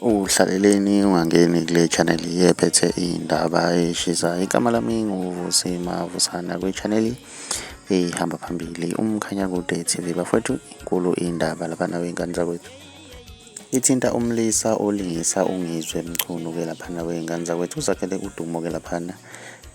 Uhlaleleni ungangeni kule channel ephethe iy'ndaba ey'shisayo. Igama lami nguVusi Mavusana kwi-channel ehamba phambili uMkhanyakude TV. Bafowethu, inkulu indaba laphana wey'ngane zakwethu. Ithinta umlisa olingisa uNgizwe Mchunu-ke laphana wey'ngane zakwethu, uzakhele udumo-ke laphana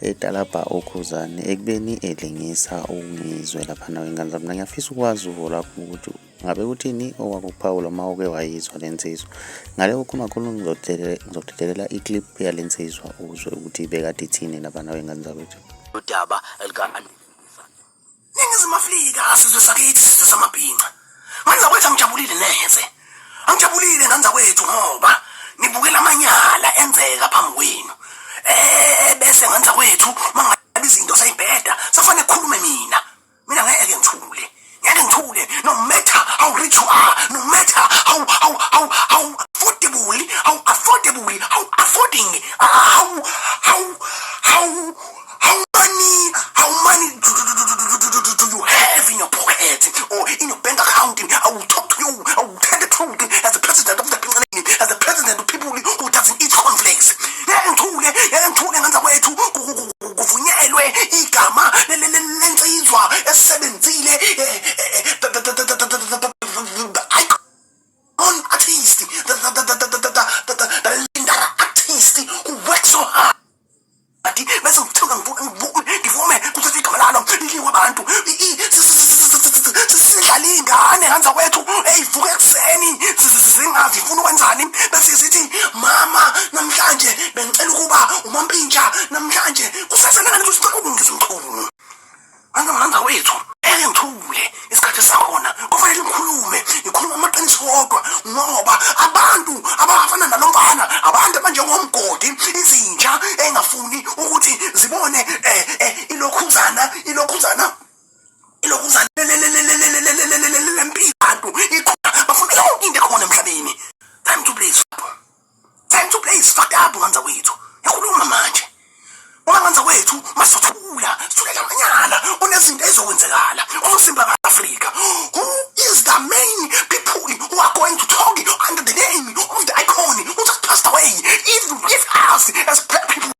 etalabha oKhuzani ekubeni elingisa uNgizwe laphana wey'ngane zakwethu. Mina ngiyafisa ukwazi uvo lwakho ukuthi ngabe kuthini owakuphawula uma uke wayizwa le nsizwa. Ngale kokukhuluma kakhulu ngizokudedelela i-clip yale nsizwa uzwe ukuthi ibekade ithini laphana wey'ngane zakwethu. Udaba lika Ningizimu Afrika, sizwe sakithi, sizwe samabhinca. Ngane zakwethu, angijabulile neze. Angijabulile, ngane zakwethu, ngoba nibukela amanyala enzeka phambi kwenu. Bese, ngane zakwethu, mangabe izinto seyibheda, safanele kukhulume mina. Mina ngeke ngithule. Ngeke ngithule no matter how rich you are, no matter how affordable, how affordable, how affording, how money do you have in your pocket or in your bank account. I will talk to you. I will tell the truth as the president of the as the president of people who doesn't eat cornflakes. Ngeke ngithule, ngeke ngithule, ngane zakwethu, kuvunyelwe igama lensizwa esebenzile, the icon artist, the legendary artist who works so hard, bese ngithuka ngivume kuthatha igama lalo linikwe abantu. Sidlala iy'ngane, ngane zakwethu, ey'vuka ekuseni zingazi ifuna ukwenzani, bese sithi, "Mama, namhlanje bengicela ukuba umampintsha." Namhlanje kusasena ngane sicela uNgizwe Mchunu. Ngane zakwethu, eke ngithule, isikhathi sakhona kufanele ngikhulume, ngikhuluma amaqiniso wodwa, ngoba abantu abafana nalo mfana, abantu abanjengomgodi, izinja engafuni ukuthi zibone ilokhuzana ilokhuzana ilokhuzana lempilo, abantu ikhona bafuna yonke into ekhona emhlabeni. Time to play, time to play is fucked up, ngane zakwethu. Yakhuluma manje ngoba, ngane zakwethu, masothula sithulela amanyala, kunezinto ezizokwenzekala kuzosimba Africa. Who is the main people who are going to talk under the name of the icon who just passed away if you leave us as black people?